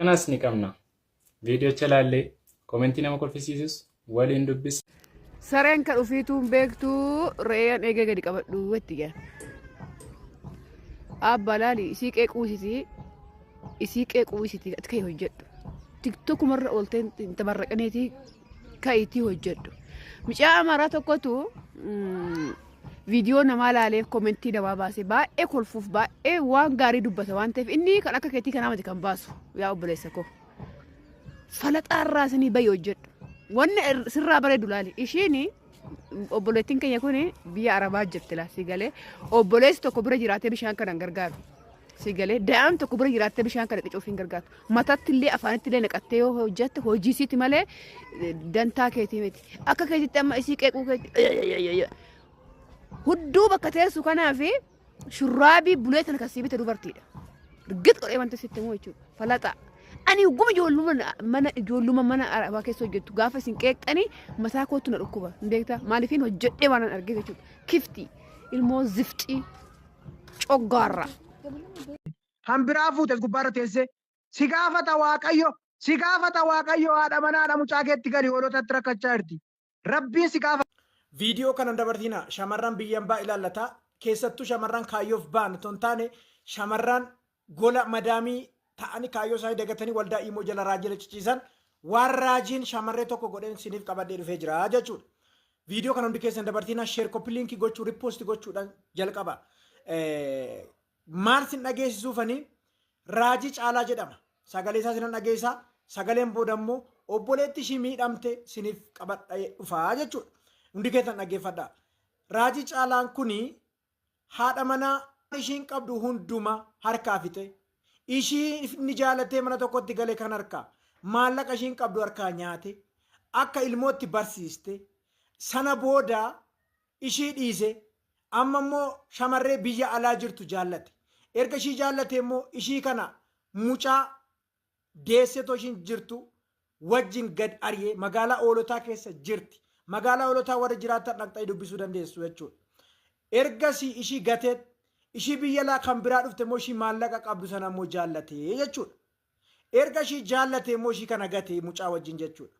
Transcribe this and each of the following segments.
Kanaas ni qabna. Viidiyocha ilaallee komentii nama kolfisiisus waliin dubbisna. Sareen kan ufiituu hin beektu re'een eegee gadi qabadhu itti jedhan. Abba laali isii qeequu isitii isii qeequu isitii ati ka'i hojjedhu. Tiktokumarra ooltee hin tabarraqaneetii ka'iitii hojjedhu. Mucaa Amaaraa tokkotu viidiyoo namaa laalee komentii namaa baasee baay'ee kolfuuf baay'ee waan gaarii dubbata waan ta'eef inni kan akka keetii kanaa miti kan baasu yaa obboleessa koo. Falaxaa irraa isinii bayi hojjedhu. Wanni sirraa bareedu laali. Ishiin obboleettiin keenya kun biyya Arabaa jirti laa si galee obboleessi tokko bira jiraatee bishaan kana hin gargaaru. Si galee daa'imni tokko bira jiraattee bishaan kana qicuuf hin gargaartu. Matatti illee afaanitti illee naqattee yoo hojjette hojii isiiti malee dantaa keetii miti. Akka keetitti amma isii qeequu keetti hudduu bakka teessu kanaa fi shurraabii bulee tana kan sii bite dubartiidha. Rigit godhee wanta sitti himu jechuudha. Falaxaa. Ani hogguma ijoolluma mana ijoolluma mana arabaa keessa hojjettu gaafa isin qeeqxanii mataa kootu na dhukkuba. Hin beektaa? Maaliifin hojjedhee waan an argee jechuudha. Kiftii ilmoo zifxii coggaarraa. Han biraa fuute as gubbaarra teessee si gaafata waaqayyo si gaafata waaqayyo haadha manaadha mucaa keetti gali hoolotatti rakkachaa jirti rabbiin si gaafata. Viidiyoo kana hin dabarsiinaa. Shamarran biyya ambaa ilaallata. Keessattuu shamarran kaayyoof ba'an otoo hin taane shamarran gola madaamii ta'anii kaayyoo isaanii dagatanii waldaa imoo jala raajii jala ciciisan waan raajiin shamarree tokko godheen siniif qabadhee dhufee jira jechuudha. Viidiyoo kana hundi keessan dabarsiinaa sheer koppii liinkii gochuu rippoosti gochuudhaan jalqaba. Maal sin dhageessisuufanii raajii caalaa jedhama. Sagalee isaa sinan dhageessaa. Sagaleen booda immoo obboleetti ishii miidhamte siniif qabadhee dhufaa jechuudha. Hundi keessan dhaggeeffadhaa. Raajii caalaan kuni haadha manaa ishiin qabdu hunduma harkaa fixe. Ishii inni jaalatee mana tokkotti gale kan harkaa maallaqa ishiin qabdu harkaa nyaate akka ilmootti barsiiste sana booda ishii dhiise amma immoo shamarree biyya alaa jirtu jaallate. Erga ishii jaallatee immoo ishii kana mucaa deessetoo ishiin jirtu wajjin gad ari'ee magaalaa Hoolotaa keessa jirti. Magaalaa Hoolotaa warri jiraattan dhaqxanii dubbisuu dandeessu jechuudha. Ergasii ishii gateet ishii biyya alaa kan biraa dhufte immoo ishii maallaqa qabdu sana immoo jaallatee jechuudha. Erga ishii jaallatee immoo ishii kana gatee mucaa wajjin jechuudha.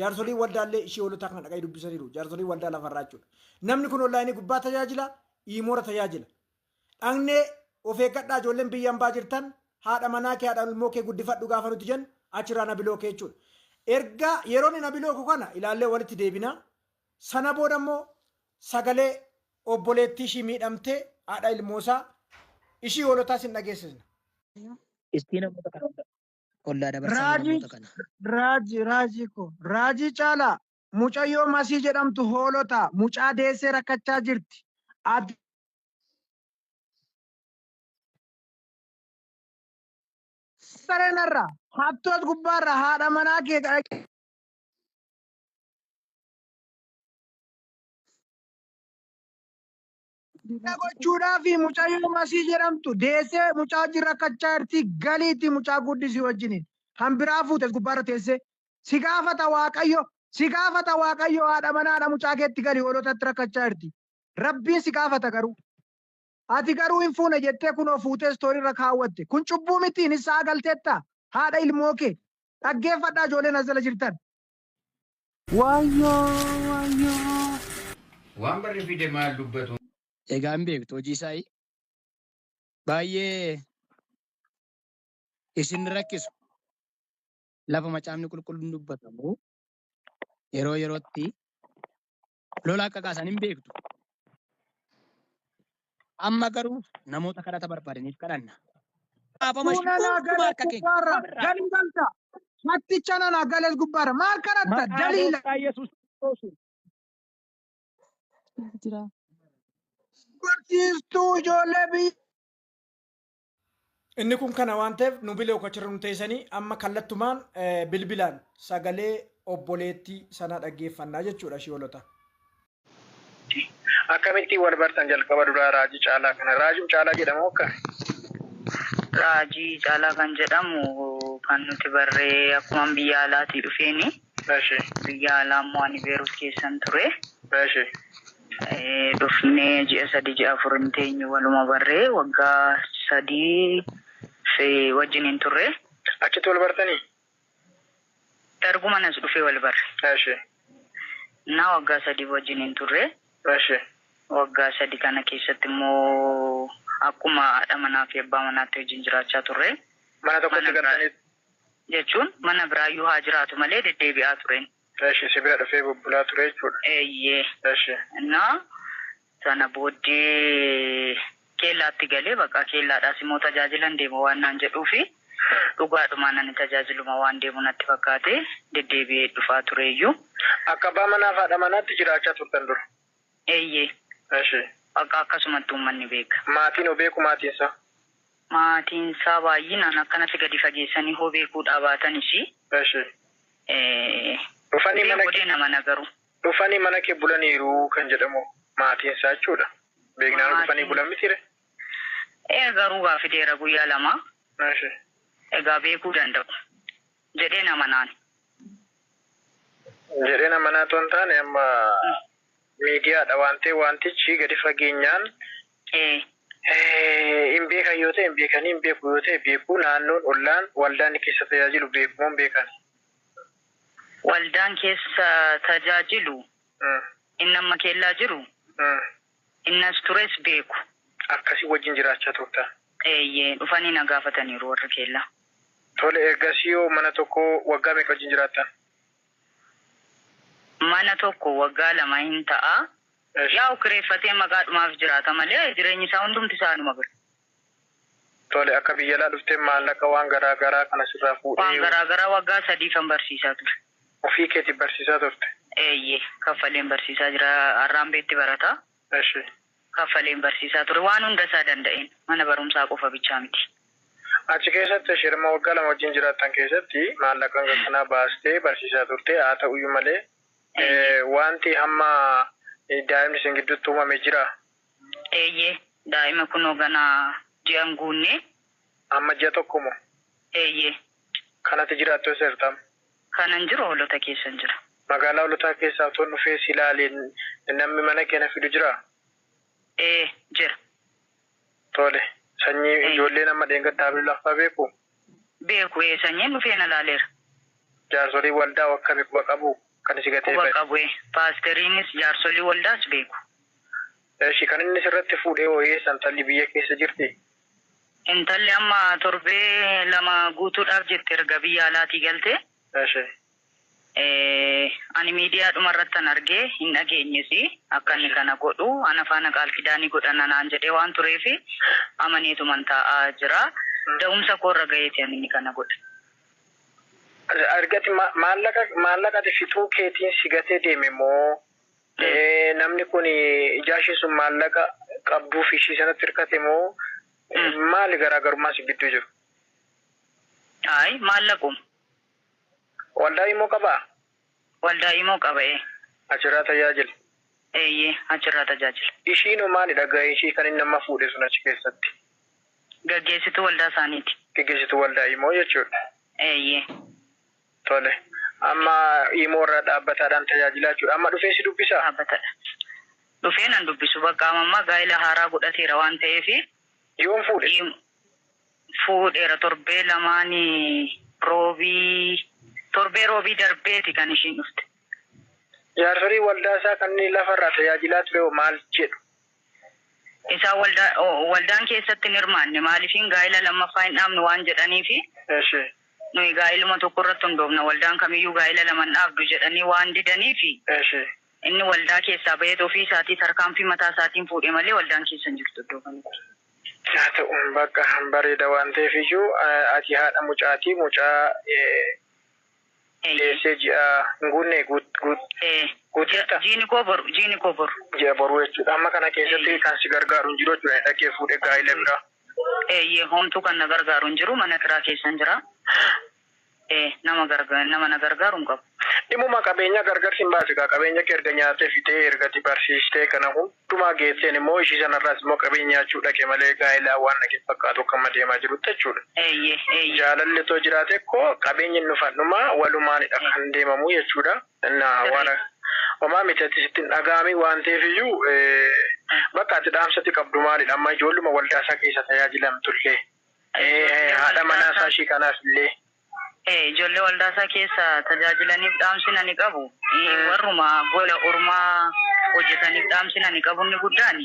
Jaarsoliin waldaallee ishii hoolotaa kana dhaqanii dubbisaniiru. Jaarsoliin waldaa lafarraa jechuudha. Namni kun onlaayinii gubbaa tajaajila, iimoora tajaajila. Dhaqnee of eeggadhaa ijoolleen biyya ambaa jirtan haadha manaa kee haadha ilmoo kee guddifadhu gaafa nuti jennu achirraa na bilookee jechuudha. Erga yeroo inni na bilooku kana ilaallee walitti deebina. Sana booda immoo sagalee obboleettii ishii miidhamtee haadha ilmoosaa ishii hoolotaa sin dhageessisna. Istii namoota kana hunda ollaa dabarsaa Raajii namoota kana. raajii raajii koo raajii caalaa mucayyoo masii jedhamtu hoolota mucaa deessee rakkachaa jirti. Ati sareenarra hattuu as gubbaarra haadha manaa kee gochuudhaaf mucayyoo masii jedhamtu deessee mucaa wajjin rakkachaa jirti galiitti mucaa guddisii wajjiniin han biraa fuute as gubbaarra teessee si gaafata waaqayyo si gaafata waaqayyo haadha manaadha mucaa keetti gali hoolotatti rakkachaa jirti rabbiin si gaafata garuu ati garuu hin fuune jettee kunoo fuutee istoorii irra kaawwatte kun cubbuu miti nissaa galteetta haadha ilmoo kee dhaggeeffadhaa ijoolleen as jala jirtan. Waayyoo waayyoo. Waan barri fide maal dubbatu. Egaa hin beektu hojii isaa baay'ee isin rakkisu. Lafa macaafni qulqulluun dubbatamu yeroo yerootti lola akka kaasan hin beektu. Amma garuu namoota kadhata barbaadaniif kadhanna. Qaafama ishii Nana hundumaa gales harka keenya gubbaarra irraa galii galta. Hatticha nana gales gubbaarra maal kadhatta maqaa daliila. gooftaa Yesuus Kiristoosiin. Jira. Barsiistuu ijoollee biyya. Inni kun kana waan ta'eef nu bilee okachirra nu teessanii amma kallattumaan bilbilaan sagalee obboleettii sana dhaggeeffannaa jechuudha ishii hoolota. Akkamittiin wal bartan jalqaba duraa Raajii Caalaa kana? Raajum Caalaa jedhama moo akkami? Raajii Caalaa kan jedhamu kan nuti barree akkuman biyya alaatii dhufeeni. Eshi. Biyya alaa immoo ani Beerut keessan ture. Eshi. Dhufnee ji'a sadi ji'a afur hin teenyu waluma barree waggaa 3 fi wajjin hin turre. Achitti wal bartanii? Darguma nas dhufee wal barre. Eshi. Na waggaa 3 wajjin hin turre. Eshi. Waggaa 3 kana keessatti immoo akkuma haadha manaa fi abbaa manaatti wajjin jiraachaa turre. Mana tokkotti Mana biraa galtanii? jechuun mana biraayyuu haa jiraatu malee deddeebi'aa tureen. Eshi, si bira dhufee bubbulaa ture jechuudha. Eeyyee. Eshi. Na sana booddee keellaatti galee bakka keellaadhaas immoo tajaajilan deema waan naan jedhuufi dhugaadhumaan ani tajaajiluma waan deemu natti fakkaate deddeebi'ee dhufaa tureeyyuu. Akka abbaa manaa fi haadha manaatti jiraachaa turtan dura? Eeyyee. Eshi. Bakka akkasumatti uummanni beeka. Maatiin hoo beeku maatiin isaa? Maatiin isaa baay'inaan akkanatti gadi fageessanii hoo beekuu dhaabaatanis. Eshi. Dhufanii mana Godee nama nagaru. Dhufanii mana kee bulaniiru kan jedhamu maatiin isaa jechuudha. Beeknaan dhufanii bulan mitiire? Ee, garuu gaafideera guyyaa 2. Eshi. Egaa beekuu danda'u. Jedhee nama naan. Jedhee nama naatu hin taane, amma miidiyaadha waan ta'e wantichi gadi fageenyaan hin beekan yoo ta'e hin beekanii, hin beeku yoo ta'e beeku, naannoon ollaan waldaan keessa tajaajilu beeku moo hin beekan? Waldaan keessa tajaajilu inni amma keellaa jiru innas tures beeku. Akkasii wajjin jiraachaa turtan. Eeyyee, dhufanii na gaafataniiru warri keellaa. Tole, ergasii yoo mana tokko waggaa meeqa wajjin jiraattan? Mana tokko waggaa 2 hin ta'a. Yaa'u kireeffatee maqaadhumaaf jiraata malee jireenyi isaa hundumti isaanuma bira. Tole, akka biyya alaa dhuftee maallaqa waan garaa garaa kana sirraa Waan fuudhee garaa garaa waggaa 3fan barsiisaa ture. Ofii keetiif barsiisaa turte? Eeyyee, kaffaleen barsiisaa jira. Harraambeetti barata. Eshi. Kaffaleen barsiisaa ture. Waan hunda isaa danda'een, mana barumsaa qofa bichaa miti. Achi keessatti shirma waggaa 2 wajjin jiraattan keessatti maallaqa hanga kanaa baastee barsiisaa turte, haa ta'uyyuu malee wanti hamma daa'imni isin gidduutti uumame jira? Eeyyee, daa'ima kunoo ganaa ji'a hin guunne. Amma ji'a tokko moo? Eeyyee. Kanatti jiraattu eessa jirta? Kanan jiru Hoolota keessan jira. Magaalaa Hoolotaa keessaa otoo dhufee si ilaaleen namni mana kee na fidu jiraa? Ee, jira. Tole, sanyii ijoollee nama dheengaddaa laffaa beeku? Beeku, ee, sanyiin dhufee na laaleera. Jaarsolii waldaa akkamii quba qabu kan si gatee Quba ba'e? qabu, ee. Paasteriinis jaarsolii waldaas beeku. Eshi, kan inni sirratti fuudhee hoo eessa, intalli biyya keessa jirti? Intalli amma torbee 2 guutuudhaaf jette erga biyya alaatii galte. Eshi. Ani miidiyaadhuma irrattan argee, hin dhageenyes akka inni kana godhu, ana faana qaalqidaanii godhana naan jedhee waan tureef amaneetuman taa'aa jira. Da'umsa koorra gaheeti ani inni kana godhe. Argati maallaqa ati fixuu keetiin si gatee deeme moo namni kun ijaa ishee sun maallaqa qabduuf ishii sanatti hirkate moo maali garaagarummaa si gidduu jiru? Ayi, maallaquma. Waldaa immoo qabaa? Waldaa immoo qaba, ee. Achirraa tajaajila. Eeyyee, achirraa tajaajila. Ishiinoo maalidha gahee ishii kan inni amma fuudhe sun achi keessatti? Gaggeessituu waldaa isaaniiti. Gaggeessituu waldaa immoo jechuudha. Eeyyee. Tole. Amma immoo irra dhaabbataadhaan tajaajilaa jechuudha. Amma dhufee si dubbisaa? Dhaabbataadha. Dhufee nan dubbisu, bakka ammaa gaa'ela haaraa godhateera waan ta'eef. Yoom fuudhe? Fuudheera torbee lamaanii, roobii torbee roobii darbeeti kan ishiin dhufte. Jaarsolii waldaa isaa kan inni lafarraa tajaajilaa ture hoo maal jedhu? Isaan waldaan keessatti hin hirmaanne, maaliifin gaa'ela lammaffaa hin dhaabnu waan jedhaniifi Eshi. nuyi gaa'eluma tokko irratti hundoofna, waldaan kamiyyuu gaa'ela lama hin dhaabdu jedhanii waan didaniifi Eshi. inni waldaa keessaa baheet ofii isaatii tarkaanfii mataa isaatiin fuudhe malee waldaan keessa hin jirtu iddoo kanatti. Haa ta'u, bakka bareeda waan ta'eef iyyuu ati haadha mucaatii, mucaa deessee ji'a hin guunne guuteetta? Jiini koo boru, jiini koo boru. Ji'a boruu jechuudha. Amma kana keessatti kan si gargaaru hin jiru jechuudha. Dhaqee fuudhee gaa'ela biraa. Eeyyee, homtuu kan na gargaaru hin jiru, mana kiraa keessan jira. Nama gargaar, nama na gargaaru hin qabu. Dhimuma qabeenya gargar sin baase gaa, qabeenya kee erga nyaatee fixee, erga ati barsiistee kana hundumaa geesseen immoo ishii sanarraas immoo qabeenya nyaachuu dhaqe malee gaa'elaa waan dhaqe fakkaatu akka amma deemaa jirutti jechuudha. Eeyyee, eeyyee. Jaalalli otoo jiraate koo qabeenyi inni dhufadhuma walumaanidha kan deemamu jechuudha. Na waan homaa miti, ati sitti hin dhaga'ami waan ta'eef iyyuu, bakka ati dhaamsatti qabdu maalidha amma ijoolluma waldaa isaa keessa tajaajilamtullee, haadha manaa isaa ishii kanaaf illee? Ijoollee waldaasaa keessa tajaajilaniif dhaamsi ani qabu. Warruma gola ormaa hojjetaniif dhaamsi ani qabu inni guddaan.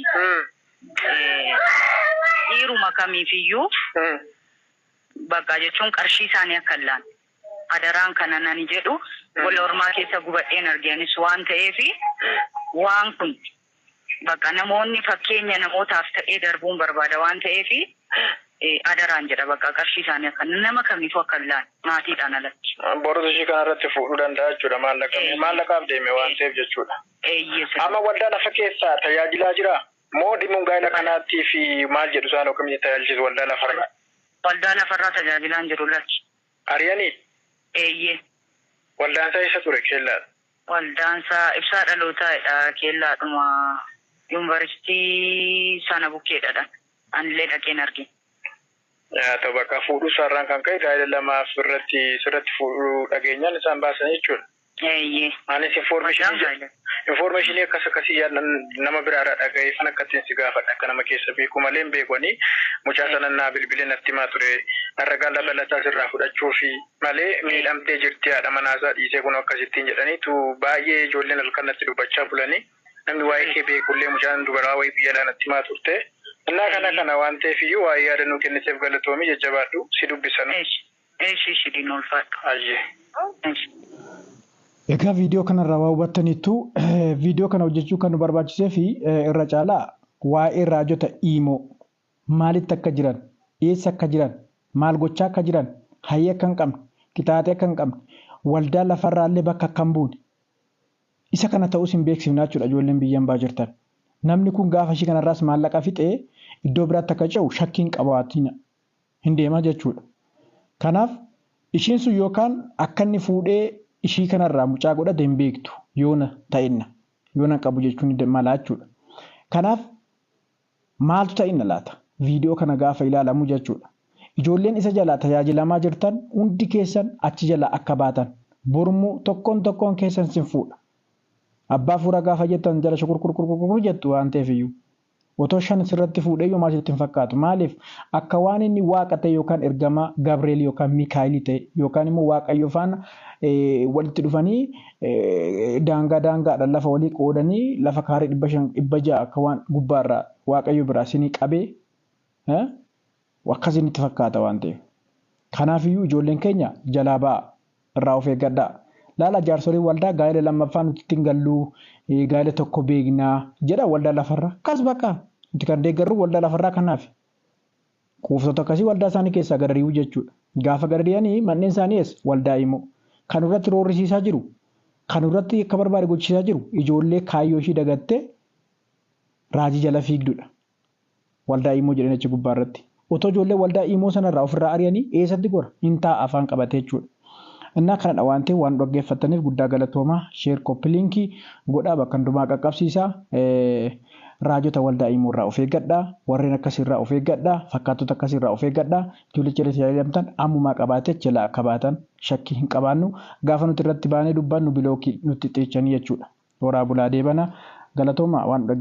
Dhiiruma kamiifiyyuu bakka jechuun qarshii isaanii akka hin laanne. Adaraan kana nani jedhu gola ormaa keessa gubadheen arganis waan ta'eef waan kun bakka namoonni fakkeenya namootaaf ta'ee darbuun barbaada waan ta'eef adaraan jedha bakka qarshii isaanii akka nama kamiifuu akka hin laanne maatiidhaan alatti. Boruutu ishii kanarratti fuudhuu danda'a jechuudha maallaqaaf deeme waan ta'eef jechuudha. Amma waldaa lafa keessaa tajaajilaa jiraa? Moo dhimma gaa'ela kanaattii fi maal jedhu isaan akkamitti tajaajilchisu waldaa lafarraa? Waldaa lafarraa tajaajilaan jiru lakki. Ari'anii? Eeyyee. Waldaan isaa eessa ture keellaadha? Waldaan isaa ibsaa dhalootaadha keellaadhuma yuunivarsiitii sana bukkeedha. Anillee dhaqeen argine. Yaa ta'u bakka fuudhuu isaarraan kan ka'e gaa'ela lamaaf irratti sirratti fuudhuu dhageenyaan isaan baasan jechuudha. Eeyyee. Anis information akkas akkasii nama biraarraa dhaga'ee fan akkattiin si gaafadha akka nama keessa beeku malee hin beekanii mucaa sana naa bilbilee natti himaa ture ragaa dabalataa sirraa fudhachuu fi malee miidhamtee jirti haadha manaasaa dhiisee kun akkasittiin jedhaniitu baay'ee ijoolleen halkan natti dubbachaa bulanii namni waa'ee kee beekullee mucaan dubaraa wayii biyya alaa natti himaa turte. Innaa kana kana waan ta'eef iyyuu waa'ee yaada nuu kenniteef galatoomii jajjabaadhu si dubbisanu. Eeshi eeshi diin ulfaadhu. Ayyee. Egaa viidiyoo kanarraa waa hubattaniittu viidiyoo kana hojjechuu kan nu barbaachisee fi irra caalaa waa'ee raajota iimoo maalitti akka jiran, eessa akka jiran, maal gochaa akka jiran, hayii akka hin qabne, qixaaxee akka hin qabne, waldaa lafarraallee bakka akka hin buune isa kana ta'us hin beeksifnaa jechuudha ijoolleen biyya hambaa jirtan. Namni kun gaafa ishii kanarraas maallaqa fixee iddoo biraatti akka ce'u shakkii hin qabaatina. Hin deemaa jechuudha. Kanaaf ishiin sun yookaan akka inni fuudhee ishii kanarraa mucaa godhate hin beektu yoona ta'inna yoona qabu jechuun ni mala jechuudha. Kanaaf maaltu ta'inna laata? Viidiyoo kana gaafa ilaalamu jechuudha. Ijoolleen isa jalaa tajaajilamaa jirtan hundi keessan achi jalaa akka baatan borummoo tokkoon tokkoon keessan sin fuudha. Abbaa fuura gaafa jettan jala shukurkurkurkur jettu waan ta'eef iyyuu. Otoo 5 sirratti fuudhee iyyuu maal sitti hin fakkaatu. Maaliif akka waan inni waaqa ta'e yookaan ergamaa Gabriel yookaan Mikaa'elii ta'e yookaan immoo Waaqayyo faana walitti dhufanii daangaa daangaadhaan lafa walii qoodanii lafa kaaree 500 600 akka waan gubbaarraa Waaqayyo biraa isinii qabee akkas isinitti fakkaata waan ta'eef. Kanaafiyyuu ijoolleen keenya jalaa ba'aa. Irraa of eeggadhaa. Laala jaarsoliin waldaa gaa'ela lammaffaa nuti ittiin galluu gaa'ela tokko beeknaa jedha waldaa lafarraa. Akkas bakka nuti kan deeggarru waldaa lafarraa kanaaf. Quuftota akkasii waldaa isaanii keessaa gad ari'uu jechuudha. Gaafa gad ari'anii manneen isaanii eessa? Waldaa himoo. Kan irratti roorrisiisaa jiru, kan irratti akka barbaade gochisiisaa jiru ijoollee kaayyoo ishii dagattee raajii jala fiigdudha. Waldaa imoo jedhanii achi gubbaa irratti. Otoo ijoollee waldaa imoo sanarraa ofirraa ari'anii eessatti gora? Hin taa'a afaan qabatee jechuudha. Innaa kanadha waan ta'eef waan dhaggeeffattaniif guddaa galatoomaa. Sheer koppi liinkii godhaa bakka hundumaa qaqqabsiisaa. Raajota waldaa imoo irraa of eeggadhaa. Warreen akkasii irraa of eeggadhaa. Fakkaattota akkasii irraa of eeggadhaa. Ijoollicha irra tajaajilamtan ammumaa qabaatee jalaa akka baatan shakkii hin qabaannu. Gaafa nuti irratti baanee dubbannu bilookii nutti xeechanii jechuudha. Horaa bulaa deebana. Galatoomaa waan dhaggeeffattaniif.